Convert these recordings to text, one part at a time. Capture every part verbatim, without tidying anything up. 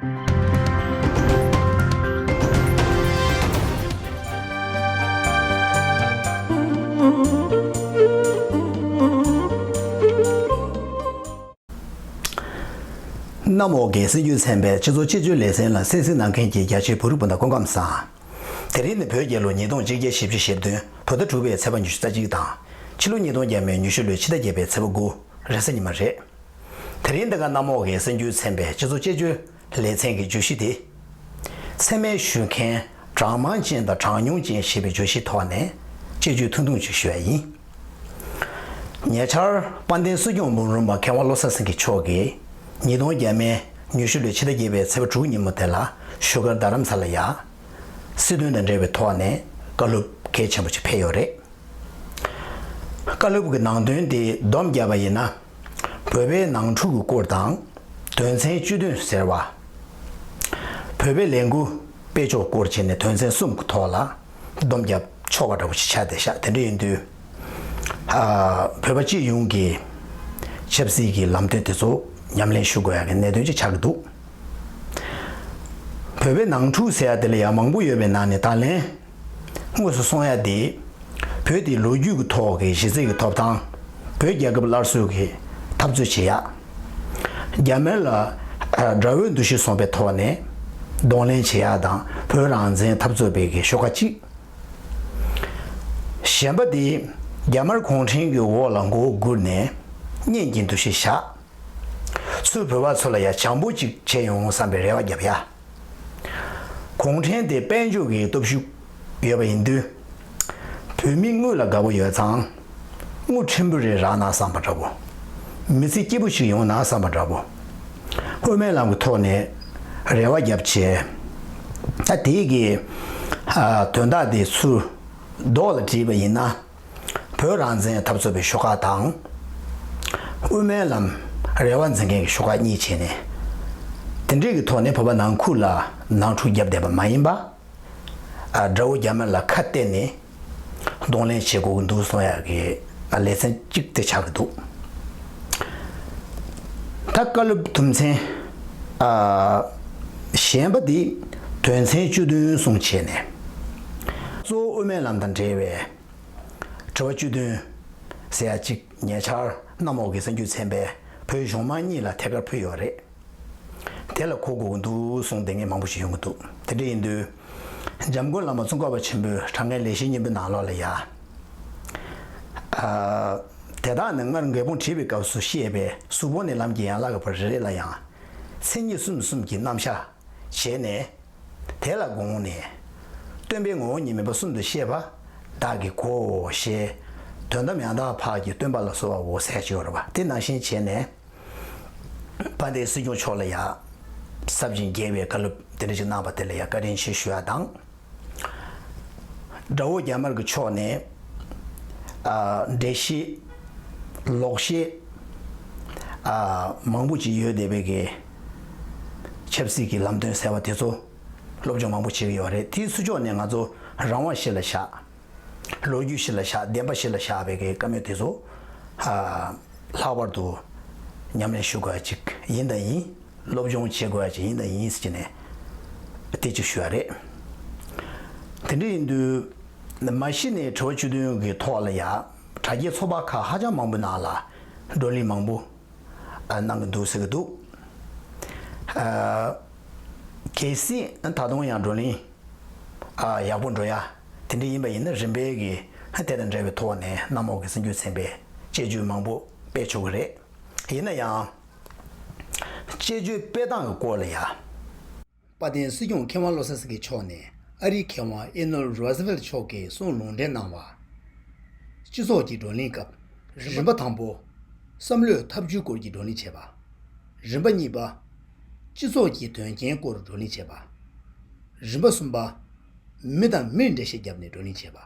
གནམ་འོག་གི་སྲིད་བྱུས་ཚན་པའི་སྤྱི་ཚོགས་སྤྱི་སྤྱོད་ལེ་ཚན་ལ་གསན་གཟིགས་གནང་མཁན་གྱི་རྒྱ་ཆེའི་བོད་རིགས་སྤུན་ཟླ་སྐུ་ཁམས་བཟང་། དེ་རིང་ནི་བོད་རྒྱལ་ལོ་ཉིས་སྟོང་གཅིག་བརྒྱ་བཞི་བཅུ་ཞེ་བདུན་བོད་ཟླ་དྲུག་པའི་ཚེས་པ་ཉི་ཤུ་རྩ་གཅིག་དང་། ཕྱི་ལོ་ཉིས་སྟོང་བརྒྱ་མེད་ཉི་ཤུ་ལོའི་ཕྱི་ཟླ་བརྒྱད་པའི་ཚེས་པ་དགུ། རེས་གཟའ་ཉི་མ་རེད། དེ་རིང་འདི་ག་གནམ་འོག་གི་སྲིད་བྱུས་ཚན་པའི་སྤྱི་ཚོགས་སྤྱི་སྤྱོད་ལེ་ཚན་གྱི་བརྗོད་གཞི་དེ། འཚེ་མེད་ཞུ་མཁན་གྲངས་མང་ཅན་དང་གྲངས་ཉུང་ཅན་ཞེས་པའི་བརྗོད་གཞིའི་ཐོག་ནས་དཔྱད་བརྗོད་ཐུང་ཐུང་ཅིག་ཞུ་ཡ་ཡིན། ཉེ་ཆར་དཔལ་ལྡན་སྲིད་སྐྱོང་འབུམ་རམས་པ་མཁས་དབང་བློ་བཟང་སེང་གེ་མཆོག་གིས་ཉིས་སྟོང་བརྒྱ་མེད་ཉི་ཤུ་ལོའི་ཕྱི་ཟླ་བརྒྱད་པའི་ཚེས་པ་དྲུག་ཉིན་མོ་དེ་ལ་བཞུགས་སྒར་རྡ་རམ་ས་ལ་ཡ། སྲིད་དོན་དང་འབྲེལ་བའི་ཐོག་ནས་བཀའ་སློབ་གལ་ཆེན་པོ་ཅིག་ཕེབས་ཡོད་རེད། བཀའ་སློབ་ཀྱི་ནང་དོན་དེ་སྡོམ་བརྒྱབ་པ་ཡིན་ན། བོད་པའི་ནང་འཁྲུག་གི་སྐོར་དང་། དོན་ཚན་བཅུ་བདུན་ཟེར་བ། བོད་པའི་ལས་འགུལ་སྤེལ་ཕྱོགས་སྐོར་བྱས་ནས་དོན་ཚན་གསུམ་གྱི་ཐོག་ལ་སྡོམ་བརྒྱབ་ཆོག་པ་འདྲ་པོ་ཞིག་ཆགས་བསྡད་ཤག་དེ་འདྲ་ཡིན་དུས། ཨ། བོད་པ་སྤྱི་ཡོངས་ཀྱི་ཆབ་སྲིད་ཀྱི་ལམ་སྟོན་དེ་ཚོ་ཉམས་ལེན་ཞུ་དགོས་ཡག་གི་གནད་དོན་ཅིག་ཆགས་ཀྱི་འདུག་བོད་པའི་ནང་འཁྲུག་ཟེར་ཡག་དེ་ལ་ཡང་མང་པོ་ཡོད་པའི་ནང་ནས་ད་ལན། དངོས་སུ་གསུང་ཡ་དེ། བོད་དེ་ལོ་རྒྱུས་ཀྱི་ཐོག་གི་གཞི་རྩའི་གི་ཐོབ་ཐང་། བོད་རྒྱལ་ཁབ་སླར་གསོའི་གི་འཐབ་རྩོད་བྱེད་ཡ། རྒྱ་མི་ལ་དགྲ་བོའི་འདུ་ཤེས་བཟུང་བའི་ཐོག་ནས་གདོང་ལེན་བྱེད་ཡ་དང་བོད་རང་བཙན་འཐབ་རྩོད་པའི་གི་ཤོག་ཁག་གཅིག་གཞན་པ་དེ་རྒྱ་དམར་གུང་ཁྲན་གྱི་འོག་ལ་མགོ་བོ་སྒུར་ནས་གཉེན་གྱི་འདུ་ཤེས་བཞག་ཚུར་བོད་པ་ཚོ་ལ་ཡ་བྱམས་པོ་ཅིག་བྱས་ཡོང་བསམ་པའི་རེ་བ་བརྒྱབ་ཡ། གུང་ཁྲན་དེ་དཔལ་འབྱོར་གྱི་སྟོབས་ཤུགས་ཡོད་པ་ཡིན་དུས། བོད་མི་དངུལ་ལ་དགའ་པོ་ཡོད་ཙང་། དངུལ་ཕྲན་བུ་རེ་རག་ན་བསམ་པ་འདྲ་པོ། མི་ཚེ་སྐྱིད་པོ་ཞིག་ཡོང་ན་བསམ་པ་འདྲ་པོ། དབུ་མའི་ལམ་གྱི་ཐོག་ནས་རེ་བ་བརྒྱབ་བྱས། ད་དེའི་གི་ཨ། དོན་དག་དེ་ཚུར་མདོ་ལ་དྲིལ་བ་ཡིན་ན། བོད་རང་བཙན་འཐབ་རྩོད་པའི་ཤོག་ཁག་དང་། དབུ་མའི་ལམ་རེ་བ་འཛིན་མཁན་གྱི་ཤོག་ཁག་གཉིས་བྱས་ནས། དེ་འདྲའི་གི་ཐོག་ནས་བོད་པ་ནང་ཁུལ་ལ་ནང་འཁྲུག་བརྒྱབ་བསྡད་པ་མ་ཡིན་པ། ཨ། དགྲ་བོ་རྒྱ་མི་ལ་ཁ་གཏད་ནས་གདོང་ལེན་བྱེད་དགོས་ཀྱི་འདུག་གསུང་ཡག་གི་ལེ་ཚན་གཅིག་དེ་ཆགས་ཀྱི་འདུག་ད་བཀའ་སློབ་དུམ་ཚན། ཨ། གཞན་པ་འདི་དོན་ཚན་བཅུ་བདུན་གསུང་བྱས་ནས། གཙོ་བོ་དབུ་མའི་ལམ་དང་འབྲེལ་བའི་དྲི་བ་བཅུ་བདུན་ཟེར་ཡ་གཅིག་ཉེ་ཆར་གནམ་འོག་གི་གསར་འགྱུར་ཚན་པས་བོད་གཞུང་མང་གཉིས་ལ་ཐད་ཀར་ཕུལ་ཡོད་རེད། དེ་ལ་གོ་དགོས་ཀྱི་འདུག་གསུང་བསྡད་མཁན་མང་པོ་ཞིག་ཡོང་གི་འདུག་དེ་འདྲ་ཡིན་དུས། འཇམ་མགོན་བླ་མ་ཙོང་ཁ་པ་ཆེན་པོས་དྲང་ངེས་ལེགས་བཤད་སྙིང་པོའི་ནང་ལོགས་ལ་ཡ། ཨ། དེ་དག་ནི་སྔར་འགལ་སྤོང་དྲིས་པའི་སྐབས་སུ་བཤད་པའི་གཟུགས་ཕུང་ནས་ལམ་གྱི་ཡན་ལག་གི་བར་རེ་རེ་ལ་ཡང་། མཚན་ཉིད་གསུམ་གསུམ་གྱི་རྣམ་གཞག་བྱས་ནས། དེ་ལ་དགོངས་ནས། སྟོན་པའི་ངོ་བོ་ཉིད་མིན་པ་གསུམ་དུ་བཤད་པ། བདག་གི་གོའོ་ཞེས། དོན་དམ་ཡང་དག་འཕགས་ཀྱི་སྟོན་པ་ལ་གསོལ་བའོ་ཟེར་ཡ་ཅིག་ཡོད་རེད་པ། དེ་ནང་བཞིན་བྱས་ནས། དཔལ་ལྡན་སྲིད་སྐྱོང་མཆོག་ལ་ཡང་། ཟབ་ཅིང་རྒྱས་པའི་བཀའ་སློབ་དེ་འདྲ་ཞིག་གནང་བ་དེ་ལ་ཡང་བཀའ་དྲིན་ཆེ་ཞུ་ཡ་དང་། དགྲ་བོ་རྒྱ་དམར་གྱི་ཕྱོགས་ནས། ཨ། འགྲེལ་བཤད། ལོག་བཤད། ཨ། མང་པོ་ཅིག་ཡོད་བསྡད་པའི་གི་ཆབ་སྲིད་ཀྱི་ལམ་སྟོན་ཟེར་བ་དེ་ཚོ་སློབ་སྦྱོང་མང་པོ་བྱེད་ཀྱི་ཡོད་རེད། དེའི་ཚུར་ཕྱོགས་ནས་ང་ཚོ་རང་དབང་གཞི་ལ་བཞག་ལོ་རྒྱུས་གཞི་ལ་བཞག་བདེན་པ་གཞི་ལ་བཞག་པའི་གི་བཀའ་མོལ་དེ་ཚོ། ཨ། ལྷག་པར་དུ་ཉམས་ལེན་ཞུ་དགོས་ཡ་ཅིག་ཡིན་དང་ཡིན། སློབ་སྦྱོང་བྱེད་དགོས་ཡ་ཅིག་ཡིན་དང་ཡིན་ཟེར་ནས་དེ་ཅིག་ཞུ་ཡ་རེད། དེ་འདྲ་ཡིན་དུས། མ་གཞི་ནས་དྲི་བ་བཅུ་བདུན་གྱི་ཐོག་ལ་ཡ། དྲ་རྒྱའི་ཚོགས་པ་ཁག་ཧ་ཅང་མང་པོའི་ནང་ལ་བགྲོ་གླེང་མང་པོ་ཨ། གནང་གི་འདུག་ཟེར་གྱི་འདུག་ཨ། གལ་སྲིད་ད་དུང་ཡང་བགྲོ་གླེང་ཨ། ཡག་པོ་འགྲོ་ཡ་དེ་འདྲ་ཡིན་པ་ཡིན་ན། རིམ་པས་ཀྱི་དེ་དང་འབྲེལ་བའི་ཐོག་ནས་གནམ་འོག་གི་གསར་འགྱུར་ཚན་པས་དཔྱད་བརྗོད་མང་པོ་སྤེལ་ཆོག་གི་རེད། ཡིན་ན་ཡང་། དཔྱད་བརྗོད་སྤེལ་སྟངས་ཀྱི་སྐོར་ལ་ཡ། དཔལ་ལྡན་སྲིད་སྐྱོང་མཁས་དབང་བློ་བཟང་སེང་གེ་མཆོག་ནས་ཨ་རིའི་མཁས་དབང་ཨེ་ནོལ་རོ་སི་ཝེལ་མཆོག་གི་གསུང་ལུང་འདྲེན་གནང་བ། སྤྱི་ཚོགས་ཀྱི་བགྲོ་གླེང་སྐབས། རིམ་པ་དང་པོ། བསམ་བློའི་ཐབས་ཇུས་སྐོར་གྱི་བགྲོ་གླེང་བྱས་པ། རིམ་པ་གཉིས་པ། སྤྱི་ཚོགས་ཀྱི་དོན་རྐྱེན་སྐོར་བགྲོ་གླེང་བྱས་པ། རིམ་པ་གསུམ་པ། མི་དང་མིར་འགྲེལ་བཤད་བརྒྱབ་ནས་བགྲོ་གླེང་བྱས་པ།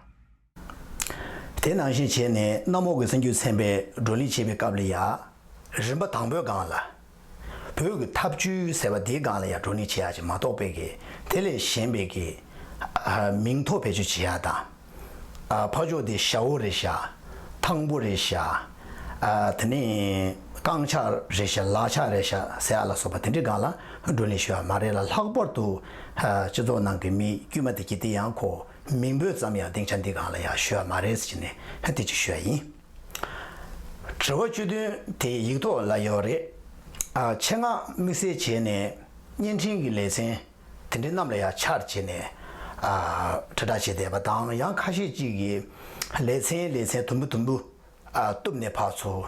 དེ་ནང་བཞིན་བྱས་ནས་གནམ་འོག་གི་གསར་འགྱུར་ཚན་པས་བགྲོ་གླེང་བྱེད་པའི་སྐབས་ལ་ཡ། རིམ་པ་དང་པོའི་སྒང་ལ། བོད་ཀྱི་ཐབས་བྱུས་ཟེར་བ་དེའི་སྒང་ལ་ཡ་བགྲོ་གླེང་བྱེད་ཡ་ཅིག་མ་གཏོགས་པའི་གི་དེ་ལས་གཞན་པའི་གི་ཨ། མིང་ཐོ་བེད་སྤྱོད་བྱེད་ཡ་དང་། ཨ། ཕར་ཕྱོགས་དེ་ཞ་བོ་རེད་ཤག་ཐང་པོ་རེད་ཤག་ཨ། དེ་ནས་རྐང་ཆག་རེད་ཤག་ལག་ཆག་རེད་ཤག་ཟེར་ཡ་ལ་སོགས་པ་དེ་འདྲའི་སྒང་ལ་ བགྲོ་གླེང་ཞུ་ཡ་མ་རེད་ལ། ལྷག་པར་དུ་ཨ་སྤྱི་ཚོགས་ནང་གི་མི་དཀྱུས་མ་དེ་གྱིས་དེ་ཡང་ཁོ་མིང་འབོད་ཙམ་ཡང་སྡིངས་ཆ་འདི་སྒང་ལ་ཡང་ཞུ་ཡ་མ་རེད་ཟེར་ནས་ཨ་དེ་ཅིག་ཞུ་ཡ་ཡིན། དྲི་བ་བཅུ་བདུན་དེ་ཡིག་ཐོག་ལ་ཡོད་རེད། ཨ་ཆེད་མངགས་དམིགས་བསལ་བྱས་ནས་བརྙན་འཕྲིན་གྱི་ལེ་ཚན་དེ་འདྲའི་རྣམས་ལ་ཡང་ཆར་བྱས་ནས་ཨ་དྲིལ་བསྒྲགས་བྱས་བསྡད་པ་དང་། ཡང་ཁ་ཤས་ཅིག་གིས་ལེ་ཚན་ལེ་ཚན་དུམ་བུ་དུམ་བུ་ཨ་གཏུབ་ནས་ཕར་ཚུར་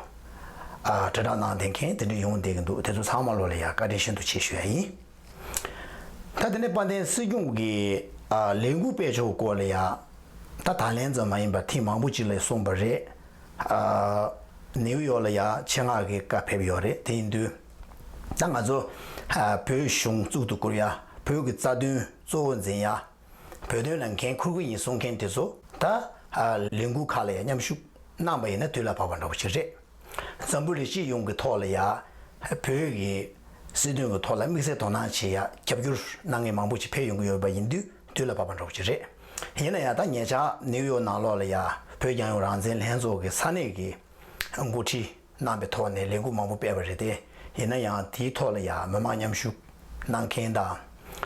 ཨ་དྲིལ་བསྒྲགས་གནང་བསྡད་མཁན་དེ་འདྲ་ཡོང་བསྡད་ཀྱི་འདུག་དེ་ཚོ་ཚང་མ་ལོ་ལ་ཡང་བཀའ་དྲིན་ཤིན་ཏུ་ཆེ་ཞུ་ཡ་ཡིན། ད་དེ་ནས་དཔལ་ལྡན་སྲིད་སྐྱོང་གི་ཨ་ལས་འགུལ་སྤེལ་ཕྱོགས་སྐོར་ལ་ཡང་ད་ད་ལན་ཙམ་མ་ཡིན་པར་ཐེངས་མང་པོ་ཅིག་ལ་གསུངས་པ་རེད། ཨ་ནེའུ་ཡོག་ལ་ཡང་ཆེད་མངགས་ཀྱི་བཀའ་ཕེབས་ཡོད་རེད། དེ་ཡིན་དུས་ད་ང་ཚོ་ཨ་བོད་གཞུང་གཙུག་ཏུ་བཀུར་ཡ། བོད་ཀྱི་རྩ་དོན་གཙོ་བོ་འཛིན་ཡ། བོད་དོན་ལ་འགན་འཁུར་གྱི་ཡིན་གསུང་མཁན་དེ་ཚོ་ད་ཨ་ལས་འགུལ་ཁག་ལ་ཡང་མཉམ་ཞུགས་གནང་པ་ཡིན་ན་དུས་ལ་བབ་པ་འདྲ་བོ་ཞིག་རེད། འཛམ་བུ་གླིང་སྤྱི་ཡོངས་ཀྱི་ཐོག་ལ་ཡང་བོད་ཀྱི་སྲིད་དོན་གྱི་ཐོག་ལ་དམིགས་བསལ་དོ་སྣང་བྱེད་ཡ་རྒྱབ་སྐྱོར་གནང་མཁན་མང་པོ་ཞིག་ཕེབས་ཡོང་གི་ཡོད་པ་ཡིན་དུས་དུས་ལ་བབ་པ་འདྲ་བོ་ཞིག་རེད། ཡིན་ན་ཡང་ད་ཉེ་ཆར་ནེའུ་ཡོག་ནང་ལོགས་ལ་ཡང་བོད་རྒྱལ་ཡོངས་རང་བཙན་ལྷན་ཚོགས་ཀྱི་ས་གནས་ཀྱི་འགོ་ཁྲིད་གནང་པའི་ཐོག་ནས་ལས་འགུལ་མང་པོ་སྤེལ་བ་རེད་དེ། ཡིན་ན་ཡང་དེའི་ཐོག་ལ་ཡང་མི་མང་མཉམ་ཞུགས་གནང་མཁན་དང་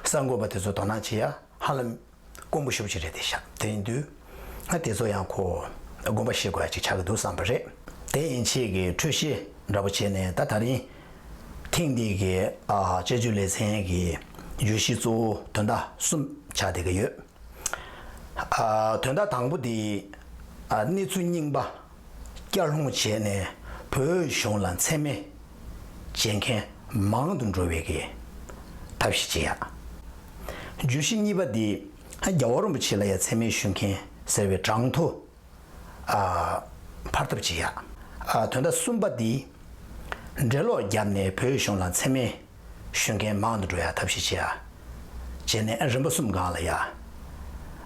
གསར་འགོད་པ་དེ་ཚོ་དོ་སྣང་བྱེད་ཡ་ཧ་ལམ་དཀོན་པོ་ཞེ་པོ་ཅིག་རེད་དེ་ཤག་དེ་ཡིན་དུས་ང་དེ་ཚོ་ཡང་ཁོ་དགོངས་པ་བཞེས་དགོས་ཡ་ཅིག་ཆགས་ཀྱི་འདུག་བསམ་པ་རེད། དེ་ཡན་ཆད་ཀྱི་འཕྲོས་བཤད་འདྲ་པོ་བྱས་ནས་ད་ད་རིང་ཐེངས་འདི་གི་ཨ་དཔྱད་བརྗོད་ལེ་ཚན་གྱི་བརྗོད་གཞི་གཙོ་བོ་དོན་དག་གསུམ་ཆགས་བསྡད་ཀྱི་ཡོད། ཨ་དོན་དག་དང་པོ་དེ་ཨ་གནས་ཚུལ་རྙིང་པ་བསྐྱར་སློང་བྱས་ནས་བོད་གཞུང་ལ་མཚན་སྨད་བྱེད་མཁན་མང་དུ་འགྲོ་བའི་གི་ཐབས་ཤེས་བྱེད་ཡ། བརྗོད་གཞི་གཉིས་པ་དེ་ཨ་རྒྱལ་བ་རིན་པོ་ཆེ་ལ་ཡང་མཚན་སྨད་ཞུ་མཁན་ཟེར་བའི་གྲངས་ཐོ་ཨ་འཕར་ཐབས་བྱེད་ཡ། ཨ་དོན་དག་གསུམ་པ་འདི་འགྲེ་ལོག་བརྒྱབ་ནས་བོད་གཞུང་ལ་མཚན་སྨད་ཞུ་མཁན་མང་དུ་འགྲོ་ཡ་ཐབས་ཤེས་བྱེད་ཡ། བྱས་ནས་ཨ་རིམ་པ་གསུམ་སྒང་ལ་ཡ་ཨ་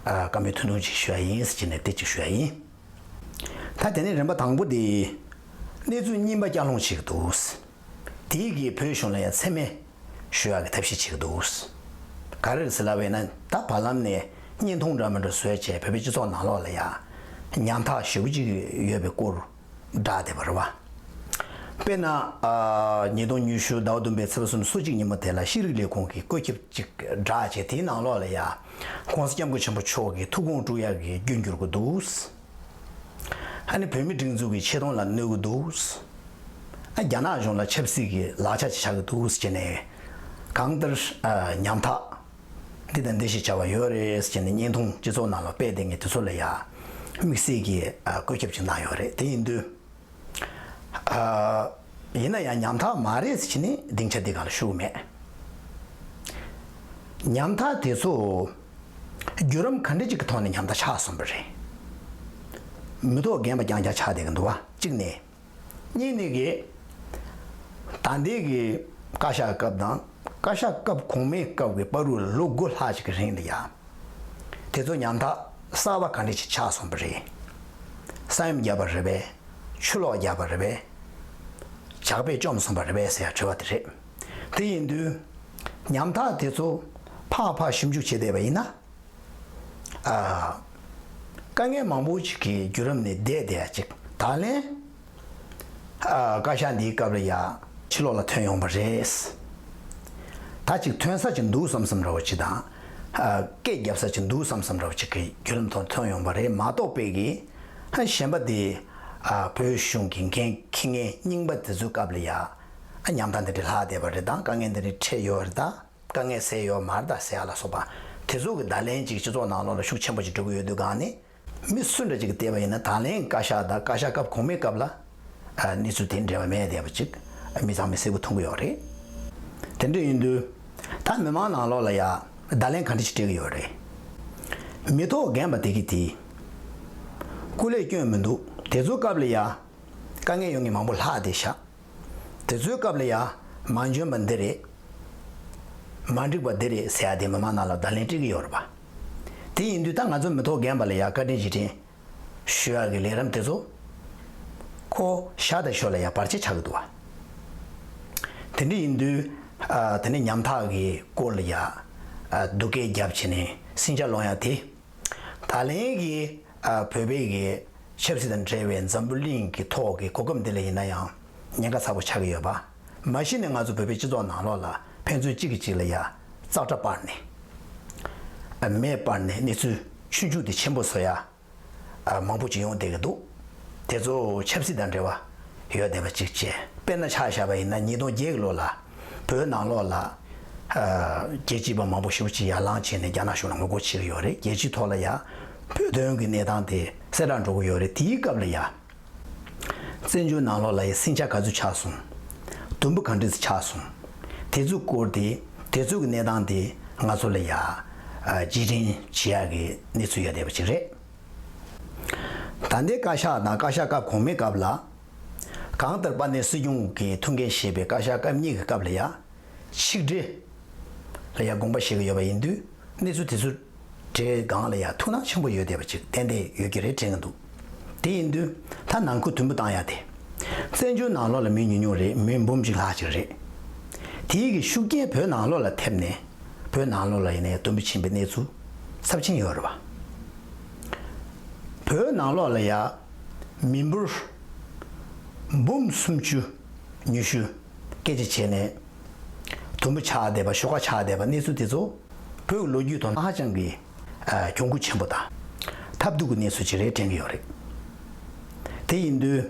བཀའ་མོལ་ཐུང་ཐུང་ཅིག་ཞུ་ཡ་ཡིན་ཟེར་བྱས་ནས་དེ་ཅིག་ཞུ་ཡ་ཡིན། ད་དེ་ནས་རིམ་པ་དང་པོ་འདི་གནས་ཚུལ་རྙིང་པ་བསྐྱར་སློང་བྱེད་ཀྱི་འདུག་དེའི་གིས་བོད་གཞུང་ལ་ཡང་མཚན་སྨད་ཞུ་ཡག་གི་ཐབས་ཤེས་བྱེད་ཀྱི་འདུག་ག་རེ་རེད་ཟེར་ལབ་པ་ཡིན་ན། ད་བར་ལམ་ནས་བརྙན་ཐུང་འདྲ་མི་འདྲ་བཟོས་བྱས་བོད་པའི་སྤྱི་ཚོགས་ནང་ལོགས་ལ་ཡང་ཉམ་ཐག་ཞེ་པོ་ཅིག་ཡོད་པའི་སྐོར་བསྒྲགས་བསྡད་པ་རེད་བ། དཔེར་ན་ཨ་ཉིས་སྟོང་ཉི་ཤུ་ཟླ་བ་བདུན་པའི་ཚེས་པ་སོ་གཅིག་ཉིན་མོ་དེ་ལ་ཤེས་རིག་ལས་ཁུངས་ཀྱི་བཀོད་ཁྱབ་ཅིག་བསྒྲགས་བྱས། དེའི་ནང་ལོགས་ལ་ཡང་༸གོང་ས་༸སྐྱབས་མགོན་ཆེན་པོ་མཆོག་གི་ཐུགས་དགོངས་དཀྲུག་ཡག་གི་རྒྱུན་འགྱུར་གྱི་འདུག་ཨ་ནི་བོད་མི་སྒྲིག་འཛུགས་ཀྱི་ཆེ་མཐོང་ལ་གནོད་ཀྱི་འདུག་ཨ་རྒྱ་ནག་གཞུང་ལ་ཆབ་སྲིད་ཀྱི་ལག་ཆ་ཅིག་ཆགས་ཀྱི་འདུག་ཟེར་ནས་གང་ལྟར་ཨ་ཉམ་ཐག་འདི་དང་འདི་ཞིག་བྱ་བ་ཡོད་རེད་ཟེར་ནས་བརྙན་ཐུང་སྤྱི་ཚོགས་ནང་ལ་སྤེལ་བསྡད་མཁན་དེ་ཚོ་ལ་ཡང་དམིགས་བསལ་གྱི་ཨ་བཀོད་ཁྱབ་ཅིག་གནང་ཡོད་རེད། དེ་ཡིན་དུས་ཨ་ཡིན་ན་ཡང་ཉམ་ཐག་མ་རེད་ཟེར་བྱས་ནས་སྡིངས་ཆ་འདི་སྒང་ལ་ཞུ་གི་མེད། ཉམ་ཐག་དེ་ཚོ་བརྒྱུད་རིམ་ག་འདྲ་ཅིག་གི་ཐོག་ནས་ཉམ་ཐག་ཆགས་སོང་བ་རེད། མི་ཐོག་རྒན་པ་རྐྱང་རྐྱང་ཆགས་བསྡད་ཀྱི་འདུག་བ། གཅིག་ནས། གཉིས་ནས་གི་ད་ལྟའི་གི་བཀའ་ཤག་སྐབས་དང་བཀའ་ཤག་སྐབས་གོང་མའི་སྐབས་ཀྱི་བར་དུ་ལོ་དགུ་ལྷག་ཅིག་གི་རིང་ལ་ཡ། དེ་ཚོ་ཉམ་ཐག་གསར་པ་ག་འདྲ་ཅིག་ཆགས་སོང་བ་རེད། ས་ཡོམ་བརྒྱབ་པ་རེད་པས། ཆུ་ལོག་བརྒྱབ་པ་རེད་པས། ཇག་པས་བཅོམ་སོང་བ་རེད་པས་ཟེར་ཡ་དྲི་བ་དེ་རེད། དེ་ཡིན་དུས་ཉམ་ཐག་དེ་ཚོ་ཕར་ཕར་ཞིབ་འཇུག་བྱེད་བསྡད་པ་ཡིན་ན། ཨ། དཀའ་ངལ་མང་པོ་ཞིག་གི་བརྒྱུད་རིམ་ནས་བསྡད་བསྡད་ཡ་ཅིག་ད་ལན། ཨ། བཀའ་ཤག་འདིའི་སྐབས་ལ་ཡ་ཕྱི་ལོགས་ལ་ཐོན་ཡོང་བ་རེད། ད་ཅིག་ཐོན་ས་ཅིག་འདུག་བསམ་བསམ་འདྲ་བོ་ཅིག་དང་། ཨ། སྐད་རྒྱབ་ས་ཅིག་འདུག་བསམ་བསམ་འདྲ་བོ་ཅིག་གི་བརྒྱུད་རིམ་ཐོག་ཐོན་ཡོང་བ་རེད་མ་གཏོགས་པའི་གི། ཨ། གཞན་པ་དེ། ཨ། བོད་གཞུང་གི་འགན་འཁྱེར་མཁན་རྙིང་པ་དེ་ཚོའི་སྐབས་ལ་ཡ། ཨ། ཉམ་ཐག་འདི་འདྲ་ལྷག་བསྡད་པ་རེད་དང་དཀའ་ངལ་འདི་འདྲ་འཕྲད་ཡོད་རེད་ད། དཀའ་ངལ་སེལ་ཡོད་མ་རེད་ད་ཟེར་ཡ་ལ་སོགས་པ་དེ་ཚོ་གི་བརྡ་ལན་ཅིག་སྤྱི་ཚོགས་ནང་ལོགས་ལ་ཤུགས་ཆེན་པོ་ཅིག་འགྲོ་གི་ཡོད་དུས་སྒང་ནས་མི་སུ་འདྲ་ཅིག་གིས་བལྟས་པ་ཡིན་ན་ད་ལན་བཀའ་ཤག་དང་བཀའ་ཤག་སྐབས་གོང་མའི་སྐབས་ལ་ཨ་གནས་ཚུལ་དེ་འབྲེལ་བ་མེད་བསྡད་པ་ཅིག་མི་ཚང་མས་གསལ་པོ་མཐོང་གི་ཡོད་རེད། དེ་འདྲ་ཡིན་དུས་ད་མི་མང་ནང་ལོགས་ལ་ཡ་བརྡ་ལན་ག་འདྲ་ཅིག་སྤྲད་ཀྱི་ཡོད་རེད། མི་ཐོག་རྒན་པ་དེ་གི་དེ་སྐུ་ལས་སྐྱོན་མི་འདུག་དེ་ཚོའི་སྐབས་ལ་ཡ་དཀའ་ངལ་ཡོང་མཁན་མང་པོ་ལྷག་བསྡད་ཤག་དེ་ཚོའི་སྐབས་ལ་ཡ་མ་འཇོན་པ་འདི་རེད། མ་འགྲིག་པ་འདི་རེད་ཟེར་ཡ་དེ་མི་མང་ནང་ལ་བརྡ་ལན་སྤྲད་ཀྱི་ཡོད་རེད་པ། དེ་ཡིན་དུས་ད་ང་ཚོ་མི་ཐོག་རྒན་པ་ལ་ཡ་བཀའ་དྲིན་རྗེས་དྲན་ཞུ་ཡ་གི་ལས་རིམ་དེ་ཚོ་ཁོ་ཤ་དང་ཞོ་ལ་ཡ་བར་ཆད་ཆགས་ཀྱི་འདུག་བ། དེ་འདྲ་ཡིན་དུས་ཨ་དེ་ནས་ཉམ་ཐག་གི་སྐོར་ལ་ཡ་ཨ་སྡུག་སྐད་རྒྱབ་བྱས་ནས་སྲིན་བྱ་སློང་ཡ་དེ། ད་ལན་གྱི་ཨ་བོད་པའི་གི་ཆབ་སྲིད་དང་འབྲེལ་བའི་འཛམ་བུ་གླིང་གི་ཐོག་གི་གོ་སྐབས་འདི་ལ་ཡིན་ན་ཡང་ཉེན་ཁ་ཚ་པོ་ཆགས་ཀྱི་ཡོད་པ། མ་གཞི་ནས་ང་ཚོ་བོད་པའི་སྤྱི་ཚོགས་ནང་ལོགས་ལ་ ཕན་ཚུན་གཅིག་གིས་གཅིག་ལ་ཡ་ཙག་སྒྲ་སྤར་ནས། མེ་སྤར་ནས་གནས་ཚུལ་ཆུང་ཆུང་དེ་ཆེན་པོ་བཟོ་ཡ། མང་པོ་ཅིག་ཡོང་བསྡད་ཀྱི་འདུག་དེ་ཚོ་ཆབ་སྲིད་དང་འབྲེལ་བ་ཡོད་བསྡད་པ་ཅིག་བྱས། དཔེར་ན་ཆ་བཞག་པ་ཡིན་ན་ཉིས་སྟོང་བརྒྱད་ལོ་ལ་བོད་ནང་ལོགས་ལ་རྒྱལ་གཅེས་པ་མང་པོ་ཞེ་པོ་ཅིག་ཡར་ལངས་བྱས་ནས་རྒྱ་ནག་གཞུང་ལ་ངོ་རྒོལ་བྱེད་ཀྱི་ཡོད་རེད། རྒྱལ་སྤྱིའི་ཐོག་ལ་ཡ་བོད་དོན་གྱི་གནས་སྟངས་དེ་གསལ་བསྒྲགས་འགྲོ་གི་ཡོད་རེད། དེའི་སྐབས་ལ་ཡ། བཙན་བྱོལ་ནང་ལོགས་ལ་ཡ་ཟིང་ཆ་ག་ཚོད་ཆགས་སོང་། དུམ་བུ་ག་འདྲས་ཆགས་སོང་། དེ་ཚོའི་སྐོར་དེ། དེ་ཚོའི་གི་གནས་སྟངས་དེ་ང་ཚོ་ལ་ཡ། རྗེས་དྲན་བྱེད་ཡག་གི་གནས་ཚུལ་ཡོད་བསྡད་པ་ཅིག་རེད། ད་ལྟའི་བཀའ་ཤག་དང་བཀའ་ཤག་སྐབས་གོང་མའི་སྐབས་ལ། གང་ལྟར་དཔལ་ལྡན་སྲིད་སྐྱོང་གི་ཐུགས་འགན་བཞེས་པའི་བཀའ་ཤག་སྐབས་གཉིས་ཀྱི་སྐབས་ལ་ཡ། ཆིག་སྒྲིལ་ལ་ཡ་དགོངས་པ་བཞེས་ཀྱི་ཡོད་པ་ཡིན་དུས། གནས་ཚུལ་དེ་ཚོ་གྲས་སྒང་ལ་ཡ་ཐུགས་སྣང་ཆེན་པོ་ཡོད་བསྡད་པ་ཅིག་ཏན་ཏན་ཡོད་ཀྱི་རེད་དྲན་གྱི་འདུག་དེ་ཡིན་དུས་ད་ནང་ཁུལ་དུམ་བུ་བཏང་ཡ་དེ། བཙན་བྱོལ་ནང་ལོགས་ལ་མི་ཉུང་ཉུང་རེད། མི་འབུམ་གཅིག་ལྷག་ཅིག་རེད། དེའི་གི་ཤུགས་རྐྱེན་བོད་ནང་ལོགས་ལ་ཐེབས་ནས། བོད་ནང་ལོགས་ལ་ཡིན་ནའི་དུམ་བུ་ཕྱིན་པའི་གནས་ཚུལ་ཚབས་ཆེན་ཡོད་རེད་བ། བོད་ནང་ལོགས་ལ་ཡ་མི་འབོར་འབུམ་སུམ་ཅུ་ཉི་ཤུ་སྐད་ཆ་བྱས་ནས་དུམ་བུ་ཆགས་བསྡད་པ། ཤོག་ཁ་ཆགས་བསྡད་པ། གནས་ཚུལ་དེ་ཚོ་བོད་ཀྱི་ལོ་རྒྱུས་ཐོག་ཧ་ཅང་གི་ཨ་གྱོང་གུད་ཆེན་པོ་དང་ཐབས་སྡུག་གི་གནས་ཚུལ་ཅིག་རེད་དྲན་གྱི་ཡོད་རེད། དེ་ཡིན་དུས་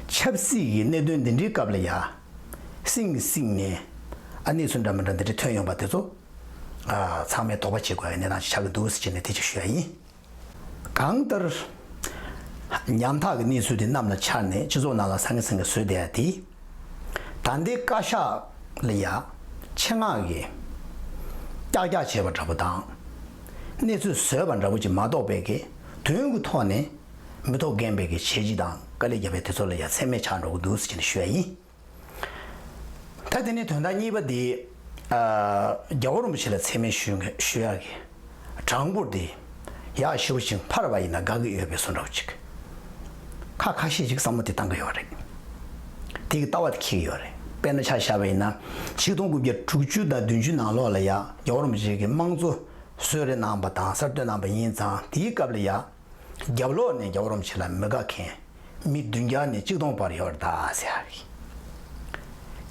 ཆབ་སྲིད་ཀྱི་གནད་དོན་འདི་འདྲའི་སྐབས་ལ་ཡ་སིང་གིས་སིང་ནས་ཨ་གནས་ཚུལ་འདྲ་མི་འདྲ་འདི་འདྲ་ཐོན་ཡོང་པ་དེ་ཚོ་ཨ་ཚང་མས་དོགས་པ་བྱེད་དགོས་པའི་གནས་སྟངས་ཅིག་ཆགས་ཀྱི་འདུག་ཟེར་བྱས་ནས་དེ་ཅིག་ཞུ་ཡ་ཡིན། གང་ལྟར། ཉམ་ཐག་གི་གནས་ཚུལ་དེ་གནམ་ལ་འཕྱར་ནས་སྤྱི་ཚོགས་ནང་ལ་སང་གི་སང་གི་བཟོས་བསྡད་ཡ་དེ། ད་ལྟའི་བཀའ་ཤག་ལ་ཡ་ཆེད་མངགས་ཀྱིས་ཀྱག་ཀྱག་བྱས་པ་འདྲ་པོ་དང་། གནས་ཚུལ་བཟོས་པ་འདྲ་པོ་ཅིག་མ་གཏོགས་པའི་གི་དོན་གྱི་ཐོག་ནས་མི་ཐོག་རྒན་པའི་གི་བྱས་རྗེས་དང་དཀའ་ལས་བརྒྱབ་པའི་དེ་ཚོ་ལ་ཡ་ཚད་མེད་ཆགས་འགྲོ་གི་འདུག་ཟེར་བྱས་ནས་ཞུ་ཡ་ཡིན། ད་དེ་ནས་དོན་དག་གཉིས་པ་དེ། ཨ། རྒྱལ་བ་རིན་པོ་ཆེ་ལ་མཚན་སྨད་ཞུ་ཞུ་ཡག་གི་གྲངས་འབོར་དེ་ཡག་ཞེ་པོ་ཅིག་འཕར་བ་ཡིན་ན་དགའ་གི་ཡོད་པའི་བཟོ་འདྲ་པོ་ཅིག་ཁ་ཁ་ཤས་ཅིག་བསམ་བློ་དེ་བཏང་གི་ཡོད་རེད། དེ་གི་ལྟ་བ་དེ་འཁྱེར་གི་ཡོད་རེད། དཔེར་ན་ཆ་བཞག་པ་ཡིན་ན་ཆིག་སྟོང་དགུ་བརྒྱ་དྲུག་ཅུ་དང་བདུན་ཅུ་ནང་ལོགས་ལ་ཡ་རྒྱལ་བ་རིན་པོ་ཆེ་གི་དམངས་གཙོ་གསོལ་རས་གནང་བ་དང་གསར་གཏོད་གནང་བ་ཡིན་ཙང་། དེའི་སྐབས་ལ་ཡ། རྒྱབ་ལོགས་ནས་རྒྱལ་བ་རིན་པོ་ཆེ་ལ་མི་དགའ་མཁན་མི་བདུན་བརྒྱ་ནས་གཅིག་སྟོང་བར་ཡོད་རེད་ད་ཟེར་ཡ་རེད།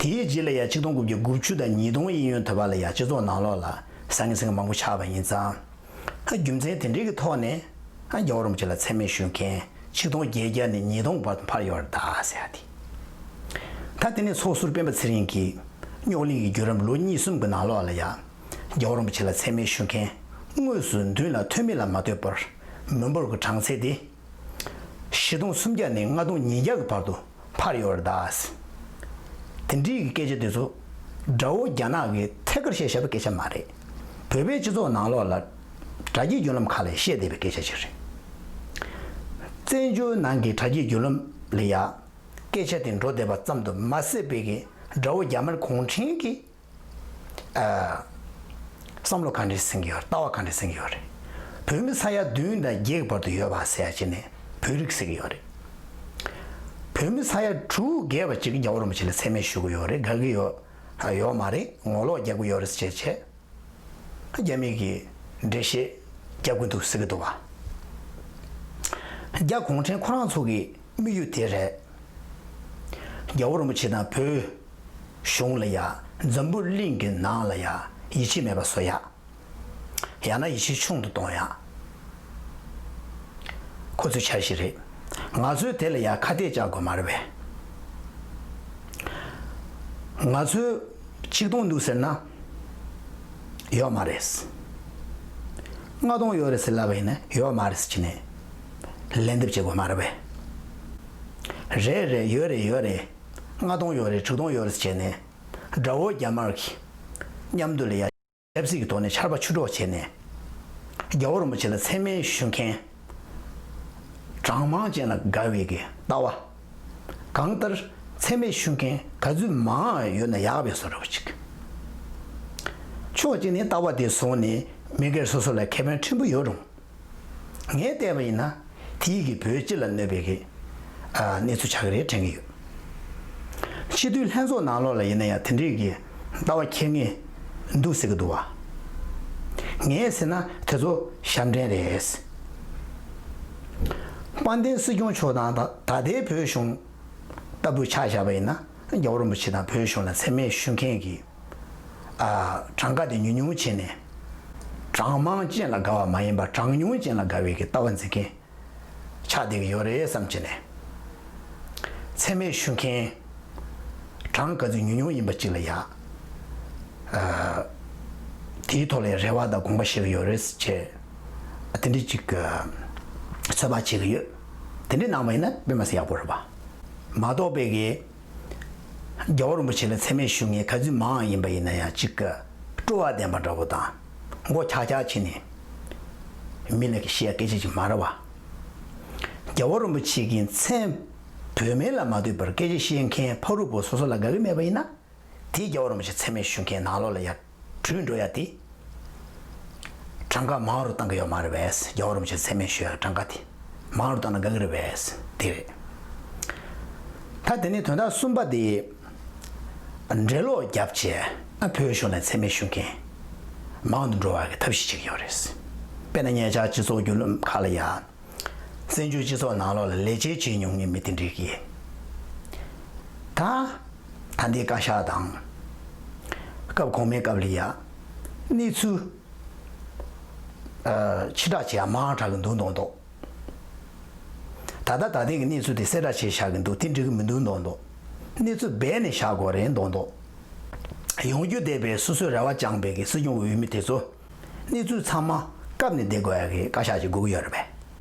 དེའི་རྗེས་ལ་ཡ་ཆིག་སྟོང་དགུ་བརྒྱ་དགུ་བཅུ་དང་ཉིས་སྟོང་གཡས་གཡོན་དུ་བ་ལ་ཡ་སྤྱི་ཚོགས་ནང་ལོགས་ལ་ཟང་ངེ་ཟིང་ངེ་མང་པོ་ཆགས་པ་ཡིན་ཙང་། ཨ། རྒྱུ་མཚན་དེ་འདྲའི་གི་ཐོག་ནས་ཨ་རྒྱལ་བ་རིན་པོ་ཆེ་ལ་མཚན་སྨད་ཞུ་མཁན་ཆིག་སྟོང་བརྒྱད་བརྒྱ་ནས་ཉིས་སྟོང་བར་དུ་འཕར་ཡོད་རེད་ད་ཟེར་ཡ་དེ། ད་དེ་ནས་ཚོགས་ཟུར་སྤེན་པ་ཚེ་རིང་གིས་རྙོག་གླེང་གི་བརྒྱུད་རིམ་ལོ་གཉིས་གསུམ་གི་ནང་ལོགས་ལ་ཡ། རྒྱལ་བ་རིན་པོ་ཆེ་ལ་མཚན་སྨད་ཞུ་མཁན་དངོས་སུ་མདུན་ལ་ཐོན་མིན་ལ་མ་ལྟོས་པར་མི་འབོར་གྱི་གྲངས་ཚད་དེ་བཞི་སྟོང་སུམ་བརྒྱ་ནས་ལྔ་སྟོང་ཉིས་བརྒྱ་གི་བར་དུ་འཕར་ཡོད་རེད་ད། དེ་འདྲའི་གི་སྐད་ཆ་དེ་ཚོ་དགྲ་བོ་རྒྱ་ནག་གིས་ཐད་ཀར་བཤད་བཞག་པའི་སྐད་ཆ་མ་རེད། བོད་པའི་སྤྱི་ཚོགས་ནང་ལོགས་ལ་དྲ་རྒྱའི་བརྒྱུད་ལམ་ཁག་ལ་བཤད་བསྡད་པའི་སྐད་ཆ་ཅིག་རེད། བཙན་བྱོལ་ནང་གི་དྲ་རྒྱའི་བརྒྱུད་ལམ་ལ་ཡ་སྐད་ཆ་དེ་འགྲོ་བསྡད་པ་ཙམ་དུ་མ་ཟད་པའི་གི་དགྲ་བོ་རྒྱ་དམར་གུང་ཁྲན་གྱི་ཨ། བསམ་བློ་ག་འདྲས་ཟིན་གྱི་ཡོད་རེད། ལྟ་བ་ག་འདྲས་ཟིན་གྱི་ཡོད་རེད། བོད་མི་ས་ཡ་བདུན་དང་བརྒྱད་ཀྱི་བར་དུ་ཡོད་པ་ཟེར་ཡ་ཅིག་ནས་བོད་རིགས་ཟེར་གྱི་ཡོད་རེད། བོད་མི་ས་ཡ་དྲུག་བརྒལ་བ་ཅིག་གིས་རྒྱལ་བ་རིན་པོ་ཆེ་ལ་མཚན་སྨད་ཞུ་གི་ཡོད་རེད། དགའ་གི་ཡོད་ཡོད་མ་རེད། ངོ་ལོག་རྒྱག་གི་ཡོད་རེད་ཟེར་བྱས། རྒྱ་མི་གིས་འགྲེལ་བཤད་རྒྱབ་ཀྱི་འདུག་ཟེར་གྱི་འདུག་བ། རྒྱ་གུང་ཁྲན་ཁོ་རང་ཚོ་གི་དམིགས་ཡུལ་དེ་རེད། རྒྱལ་བ་རིན་པོ་ཆེ་དང་བོད་གཞུང་ལ་ཡ། འཛམ་བུ་གླིང་གི་ནང་ལ་ཡ་ཡིད་ཆེས་མེད་པ་བཟོ་ཡ། ཡང་ན་ཡིད་ཆེས་ཆུང་དུ་གཏོང་ཡ། ཁོ་ཚོའི་འཆར་གཞི་རེད། ང་ཚོས་དེ་ལ་ཡ་ཁ་གཏད་བཅག་དགོས་མ་རེད་པས། ང་ཚོས་ཆིག་སྟོང་འདུག་ཟེར་ན་ཡོད་མ་རེད། ལྔ་སྟོང་ཡོད་རེད་ཟེར་ལབ་པ་ཡིན་ན་ཡོད་མ་རེད་ཟེར་གྱི་ནས་ལན་འདེབས་བྱེད་དགོས་མ་རེད་པས། རེད་རེད། ཡོད་རེད། ཡོད་རེད། ལྔ་སྟོང་ཡོད་རེད། དྲུག་སྟོང་ཡོད་རེད་ཟེར་གྱི་ནས་དགྲ་བོ་རྒྱ་དམར་གྱི་མཉམ་དུ་ལ་ཡ། ཆབ་སྲིད་ཀྱི་ཐོག་ནས་ཆར་པ་ཆུ་གྲོགས་བྱས་ནས། རྒྱལ་བ་རིན་པོ་ཆེ་ལ་མཚན་སྨད་ཞུ་མཁན་གྲངས་མང་ཅན་ལ་དགའ་བའི་གི་ལྟ་བ། གང་ལྟར་མཚན་སྨད་ཞུ་མཁན་ག་ཚོད་མང་ཡོད་ན་ཡག་པའི་བཟོ་འདྲ་པོ་ཅིག་ཕྱོགས་གཅིག་ནས་ལྟ་བ་དེ་བཟུང་ནས་མི་སྒེར་སོ་སོ་ལ་ཁེ་ཕན་ཕྲན་བུ་ཡོད་རུང་། ངས་བལྟས་པ་ཡིན་ན་དེའི་གི་བོད་སྤྱི་ལ་གནོད་པའི་གི་ཨ་གནས་ཚུལ་ཆགས་ཀྱི་རེད་དྲན་གྱི་ཡོད། སྤྱི་འཐུས་ལྷན་ཚོགས་ནང་ལོགས་ལ་ཡིན་ན་ཡང་དེ་འདྲའི་གི་ལྟ་བ་འཁྱེར་མཁན་འདུག་ཟེར་གི་འདུག་བ། ངས་ཟེར་ན་དེ་ཚོ་ཞབས་འདྲེན་རེད། དཔལ་ལྡན་སྲིད་སྐྱོང་མཆོག་དང་ད་ད་ལྟའི་བོད་གཞུང་ལྟ་བུ་ཆ་བཞག་པ་ཡིན་ན་རྒྱལ་བ་རིན་པོ་ཆེ་དང་བོད་གཞུང་ལ་མཚན་སྨད་ཞུ་མཁན་གྱི་ ཨ་གྲངས་ཀ་དེ་ཉུང་ཉུང་བྱས་ནས། གྲངས་མང་ཅན་ལ་དགའ་བ་མ་ཡིན་པར་གྲངས་ཉུང་ཅན་ལ་དགའ་བའི་གི་ལྟ་བ་འཛིན་མཁན་ཆགས་བསྡད་ཀྱི་ཡོད་རེད་བསམ་བྱས་ནས། མཚན་སྨད་ཞུ་མཁན་གྲངས་ག་ཚོད་ཉུང་ཉུང་ཡིན་པ་ཅིག་ལ་ཡ། ཨ་དེའི་ཐོག་ལ་རེ་བ་དང་དགོངས་པ་བཞེས་ཀྱི་ཡོད་རེད་ཅེས། ཨ་དེ་འདྲ་ཅིག་གི་ཚོད་དཔག་བྱེད་ཀྱི་ཡོད། དེ་འདྲ་གནང་བ་ཡིན་ན་དཔེ་མ་སྲིད་ཡག་པོ་རེད་པ། མ་གཏོགས་པའི་གི་རྒྱལ་བ་རིན་པོ་ཆེ་ལ་མཚན་སྨད་ཞུ་མཁན་ག་ཚོད་མང་ཡིན་པ་ཡིན་ན་ཡང་གཅིག་གི་སྤྲོ་བ་ལྡན་པ་འདྲ་པོ་དང་མགོ་ཆག་ཆག་བྱས་ནས་མི་ལ་གི་བཤད་སྐད་ཆ་ཅིག་མ་རེད་བ། རྒྱལ་བ་རིན་པོ་ཆེ་གི་མཚན་བོད་སྨད་ལ་མ་ལྟོས་པར་སྐད་ཆ་བཤད་མཁན་ཕ་རུ་བོ་སོ་སོ་ལ་དགའ་གི་མེད་པ་ཡིན་ན། དེ་རྒྱལ་བ་རིན་པོ་ཆེ་མཚན་སྨད་ཞུ་མཁན་ནང་ལོགས་ལ་ཡར་བྲུས་འགྲོ་ཡ་དེ། གྲངས་ཀ་མང་རུ་བཏང་གི་ཡོད་མ་རེད་པས། རྒྱལ་བ་རིན་པོ་ཆེ་མཚན་སྨད་ཞུ་ཡ་གྲངས་ཀ་དེ་མང་རུ་བཏང་ན་དགའ་གི་རེད་པས། དེ་རེད། ད་དེ་ནས་དོན་དག་གསུམ་པ་དེ། འགྲེ་ལོག་བརྒྱབ་བྱས་ཨ་བོད་གཞུང་ལ་མཚན་སྨད་ཞུ་མཁན་མང་དུ་འགྲོ་བ་གི་ཐབས་ཤེས་བྱེད་ཀྱི་ཡོད་རེད། དཔེར་ན་ཉེ་ཆར་སྤྱི་ཚོགས་བརྒྱུད་ལམ་ཁག་ལ་ཡ། བཙན་བྱོལ་སྤྱི་ཚོགས་ནང་ལོགས་ལ་ལས་བྱེད་བྱེད་མྱོང་མཁན་མི་དེ་འདྲས་ཀྱིས། ད། ད་ལྟའི་བཀའ་ཤག་དང་། སྐབས་གོང་མའི་སྐབས་ལ་ཡ། གནས་ཚུལ། ཨ་ཕྱི་བསྒྲགས་བྱེད་ཡ་མང་དྲགས་ཀྱི་འདུག་མདོག་མདོག་ད་ལྟ་ད་ལྟའི་གི་གནས་ཚུལ་དེ་གསལ་བསྒྲགས་བྱས་བཞག་གི་འདུག་དེ་འགྲིག་གི་མི་འདུག་མདོག་མདོག་གནས་ཚུལ་སྦས་ནས་བཞག་དགོས་རེད་མདོག་མདོག་ཡོང་རྒྱུ་བསྡད་པའི་སོ་སོའི་རེ་བ་བཅངས་པའི་གི་སྲིད་སྐྱོང་འོས་མི་དེ་ཚོ། གནས་ཚུལ་ཚང་མ་བཀབ་ནས་བསྡད་དགོས་ཡ་གི་བཀའ་ཤག་ཅིག་དགོས་ཀྱི་ཡོད་རེད་པས།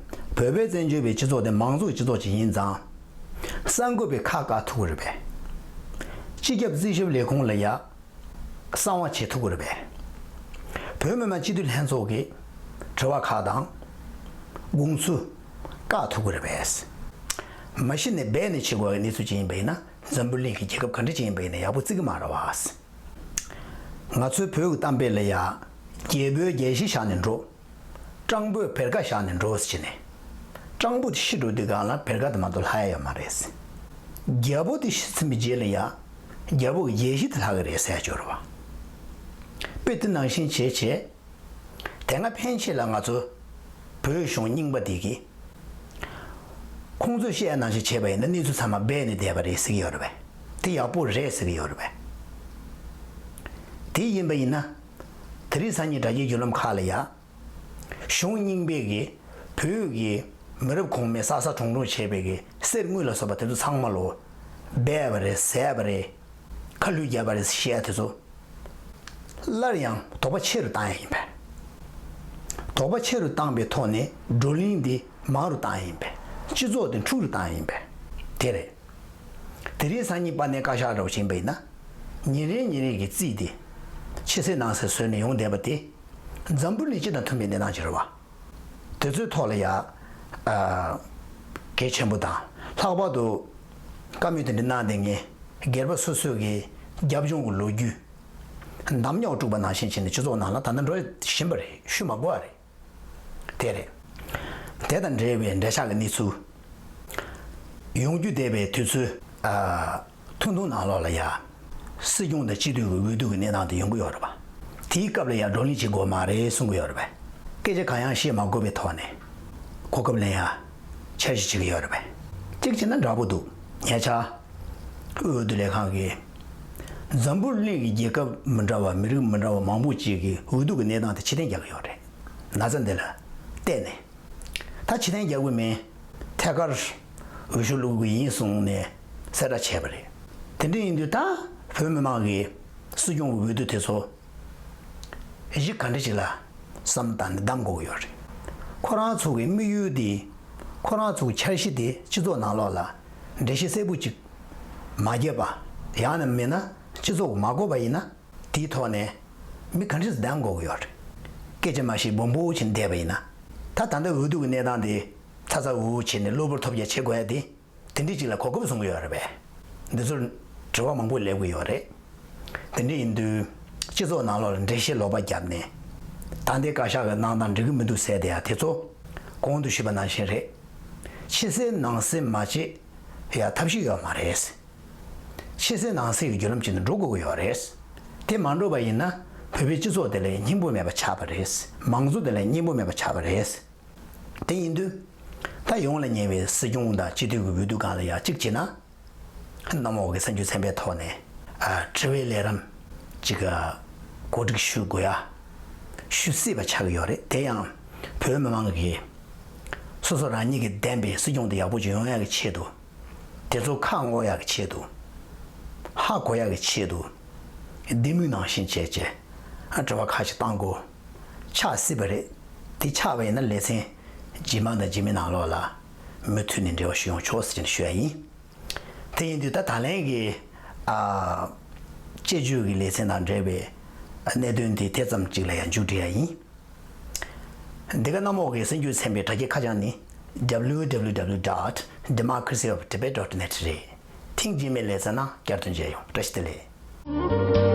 བོད་པའི་བཙན་བྱོལ་བའི་སྤྱི་ཚོགས་དེ་མང་གཙོའི་སྤྱི་ཚོགས་ཅིག་ཡིན་ཙང་། གསར་འགོད་པའི་ཁ་བཀག་ཐུབ་ཀྱི་རེད་པས། སྤྱི་ཁྱབ་རྩིས་ཞིབ་ལས་ཁུངས་ལ་ཡ། གསང་བ་བྱེད་ཐུབ་ཀྱི་རེད་པས། བོད་མི་མང་སྤྱི་འཐུས་ལྷན་ཚོགས་ཀྱི་དྲི་བ་ཁག་དང་། དགོངས་ཚུལ་བཀག་ཐུབ་ཀྱི་རེད་པས། མ་གཞི་ནས་སྦས་ནས་བྱེད་དགོས་པའི་གནས་ཚུལ་ཅིག་ཡིན་པ་ཡིན་ན། འཛམ་བུ་གླིང་གི་རྒྱལ་ཁབ་ག་འདྲ་ཅིག་ཡིན་པ་ཡིན་ན་ཡག་པོ་བརྩི་གི་མ་རེད་པ། ང་ཚོའི་བོད་ཀྱི་གཏམ་དཔེ་ལ་ཡ། རྒྱལ་པོས་རྒྱལ་གཞི་བཞག་ནས་འགྲོ། སྤྲང་པོས་བེར་ཀ་བཞག་ནས་འགྲོ་ཟེར་ནས། སྤྲང་པོ་དེ་ཤི་འགྲོ་དུས་སྒང་ལ་བེར་ཀ་དེ་མ་གཏོགས་ལྷག་ཡ་ཡོད་མ་རེད། རྒྱལ་པོ་དེ་ཤི་ཚར་བའི་རྗེས་ལ་ཡ། རྒྱལ་པོ་གི་རྒྱལ་གཞི་དེ་ལྷག་གི་རེད་ཟེར་ཡ་ཅིག་ཡོད་རེད་པ། དཔེ་དེ་ནང་བཞིན་བྱས་བྱས། དེ་སྔ་ཕན་ཆད་ལ་ང་ཚོ་བོད་གཞུང་རྙིང་པ་དེ་གིས། ཁོང་ཚོས་བཤད་ནང་བཞིན་བྱས་པ་ཡིན་ན་གནས་ཚུལ་ཚང་མ་སྦས་ནས་བསྡད་པ་རེད་ཟེར་གྱི་ཡོད་རེད་པས། དེ་ཡག་པོ་རེད་ཟེར་གྱི་ཡོད་རེད་པས། དེ་ཡིན་པ་ཡིན་ན། དེ་རིང་སང་ཉིན་དྲ་རྒྱའི་བརྒྱུད་ལམ་ཁག་ལ་ཡ། གཞུང་རྙིང་པས་ཀྱི་བོད་ཀྱི་མི་རབས་གོང་མའི་བསགས་བསགས་གྲུང་གྲུང་བྱས་པའི་གི་གསེར་དངུལ་ལ་སོགས་པ་དེ་ཚོ་ཚང་མ་ལོ། སྦས་པ་རེད། ཟས་པ་རེད། ཁ་བསླུས་བརྒྱབ་པ་རེད་ཟེར་བཤད་ཡ་དེ་ཚོ། སླར་ཡང་དོགས་པ་ཆེ་རུ་བཏང་ཡ་ཡིན་པས། དོགས་པ་ཆེ་རུ་བཏང་པའི་ཐོག་ནས་བགྲོ་གླེང་འདི་མང་རུ་བཏང་ཡ་ཡིན་པས། སྤྱི་ཚོགས་འདི་འཁྲུག་རུ་བཏང་ཡ་ཡིན་པས། དེ་རེད། དེ་རིང་སང་ཉིན་པ་ནས་བཀའ་ཤག་འདྲ་བོ་ཕྱིན་པ་ཡིན་ན། ཉིན་རེ་ཉིན་རེ་གི་རྩིས་འདི། ཕྱི་གསལ་ནང་གསལ་བཟོས་ནས་ཡོང་བསྡད་པ་དེ། འཛམ་བུ་གླིང་སྤྱི་དང་མཐུན་པའི་གནས་སྟངས་ཅིག་རེད་པ། དེ་ཚོའི་ཐོག་ལ་ཡ། ཨ། གལ་ཆེན་པོ་དང་། ལྷག་པར་དུ། བཀའ་མོལ་དེ་འདྲ་གནང་བསྡད་མཁན་སྒེར་པ་སོ་སོའི་གི་རྒྱབ་ལྗོངས་ཀྱི་ལོ་རྒྱུས། གདམས་ངག་དཀྲུགས་པ་ནང་བཞིན་བྱས་ནས་སྤྱི་ཚོགས་ནང་ལ་ད་ལྟ་འགྲོ་བཞིན་པ་རེད། ཞུ་མ་དགོས་པ་རེད། དེ་རེད། དེ་དང་འབྲེལ་བའི་འབྲེལ་ཆགས་ཀྱི་གནས་ཚུལ། ཡོང་རྒྱུ་བསྡད་པའི་དུས་ཚོད། ཨ། ཐུང་ཐུང་ནང་ལོགས་ལ་ཡ། སྲིད་སྐྱོང་དང་སྤྱི་འཐུས་ཀྱི་འོས་བསྡུ་གི་གནས་སྟངས་དེ་ཡོང་གི་ཡོད་རེད་པ། དེའི་སྐབས་ལ་ཡ་བགྲོ་གླེང་བྱེད་དགོས་མ་རེད་གསུང་གི་ཡོད་རེད་པས། སྐད་ཆ་གང་ཡང་བཤད་མ་དགོས་པའི་ཐོག་ནས། གོ་སྐབས་ལེན་ཡ། འཆར་གཞི་བྱེད་ཀྱི་ཡོད་རེད་པས། གཅིག་བྱས་ན་འདྲ་པོ་འདུག་ཉེ་ཆར། དབུས་འོས་བསྡུ་ལས་ཁང་གིས། འཛམ་བུ་གླིང་གི་རྒྱལ་ཁབ་མི་འདྲ་བ། མི་རིགས་མི་འདྲ་བ་མང་པོ་ཅིག་གི་འོས་བསྡུ་གི་གནས་སྟངས་དེ་ཕྱིར་འཐེན་རྒྱག་གི་ཡོད་རེད། ན་ཚ་འདི་ལ་བརྟེན་ནས། ད་ཕྱིར་འཐེན་རྒྱག་གི་མིན། ཐད་ཀར་འོས་ཤོག་བླུག་གི་ཡིན་གསུངས་ནས་གསལ་བསྒྲགས་བྱས་པ་རེད། དེ་འདྲ་ཡིན་དུས་ད་བོད་མི་མང་གིས་སྲིད་སྐྱོང་གི་འོས་བསྡུ་དེ་ཚོ་གཞི་ག་འདྲ་ཞིག་ལ་བསམ་བཏང་ནས་གདམ་དགོས་ཀྱི་ཡོད་རེད། ཁོ་རང་ཚོ་གི་དམིགས་ཡུལ་དེ། ཁོ་རང་ཚོ་གི་འཆར་གཞི་དེ་སྤྱི་ཚོགས་ནང་ལོགས་ལ་འགྲེལ་བཤད་གསལ་པོ་ཅིག་མ་བརྒྱབ་པ། ཡང་ན་མིན་ན་སྤྱི་ཚོགས་ཀྱིས་མ་གོ་བ་ཡིན་ན། དེའི་ཐོག་ནས་མི་ག་འདྲས་གདམ་དགོས་ཀྱི་ཡོད་རེད། སྐད་ཆ་མ་བཤད་སྦོམ་པོ་བྱས་ནས་བསྡད་པ་ཡིན་ན། ད་ད་ལྟ་འོས་བསྡུ་གི་གནས་སྟངས་དེ་ཚ་ཚ་འུར་འུར་བྱས་ནས་གློ་བུར་ཐོལ་རྒྱག་བྱེད་དགོས་ཡ་དེ། དེ་འདྲས་ཅིག་ལ་གོ་སྐབས་བཟུང་གི་ཡོད་རེད་པས། འདི་ཚོར་དྲི་བ་མང་པོ་སླེབས་ཀྱི་ཡོད་རེད། དེ་འདྲས་ཡིན་དུས་སྤྱི་ཚོགས་ནང་ལོགས་ལ་འགྲེལ་བཤད་ལོག་པ་བརྒྱབ་ནས། ད་ལྟའི་བཀའ་ཤག་གི་གནང་སྟངས་འགྲིག་གི་མི་འདུག་ཟེར་བསྡད་ཡ་དེ་ཚོ། གོང་དུ་ཞུས་པ་ནང་བཞིན་རེད། ཕྱི་གསལ་ནང་གསལ་མ་བྱེད་ཡ་ཐབས་ཤེས་ཡོད་མ་རེད། ཕྱི་གསལ་ནང་གསལ་གྱི་བརྒྱུད་ལམ་ཅིག་ནས་འགྲོ་དགོས་ཀྱི་ཡོད་རེད། དེ་མ་འགྲོ་བ་ཡིན་ན་བོད་པའི་སྤྱི་ཚོགས་དེ་ལ་སྙིང་པོ་མེད་པ་ཆགས་པ་རེད། མང་གཙོ་དེ་ལ་སྙིང་པོ་མེད་པ་ཆགས་པ་རེད། དེ་ཡིན་དུས། ད་ཡོང་ལ་ཉེ་བའི་སྲིད་སྐྱོང་དང་སྤྱི་འཐུས་ཀྱི་འོས་བསྡུ་སྒང་ལ་ཡ་གཅིག་བྱས་ན། གནམ་འོག་གི་གསར་འགྱུར་ཚན་པའི་ཐོག་ནས། ཨ། དྲི་བའི་ལས་རིམ་ཅིག་ག་གོ་སྒྲིག་ཞུ་དགོས་ཡ། ཞུ་སྲིད་པ་ཆགས་ཀྱི་ཡོད་རེད། དེ་ཡང་བོད་མི་མང་གིས་སོ་སོ་རང་ཉིད་ཀྱི་བདེན་པའི་སྲིད་སྐྱོང་དེ་ཡག་པོ་ཅིག་ཡོང་ཡ་གི་ཆེད་དུ། དེ་ཚོ་ཁ་སྔོག་ཡག་གི་ཆེད་དུ། ཧ་གོ་ཡག་གི་ཆེད་དུ། བདེ་མོ་ནང་བཞིན་བྱས་བྱས། ཨ། དྲི་བ་ཁ་ཤས་བཏང་དགོས། ཆགས་སྲིད་པ་རེད། དེ་ཆགས་པ་ཡིན་ན་ལེ་ཚན་རྗེས་མ་དང་རྗེས་མའི་ནང་ལོགས་ལ་མུ་མཐུད་ནས་འབྲེལ་བ་ཞུ་ཡོང་ཆོག་ཟེར་ནས་ཞུ་ཡ་ཡིན། དེ་ཡིན་དུས་ད་ད་ལན་གྱི། ཨ། དཔྱད་བརྗོད་ཀྱི་ལེ་ཚན་དང་འབྲེལ་བའི་གནད་དོན་དེ་དེ་ཙམ་ཅིག་ལ་ཡང་མཇུག་སྒྲིལ་ཡ་ཡིན། འདི་ག་གནམ་འོག་གི་གསར་འགྱུར་ཚན་པའི་དྲ་རྒྱའི་ཁ་བྱང་ནི། W W W dot democracy of tibet dot net རེད། ཐེངས་རྗེས་མའི་ལེ་ཚན་ནང་བསྐྱར་དུ་མཇལ་ཡོང་། བཀྲ་ཤིས་བདེ་ལེགས།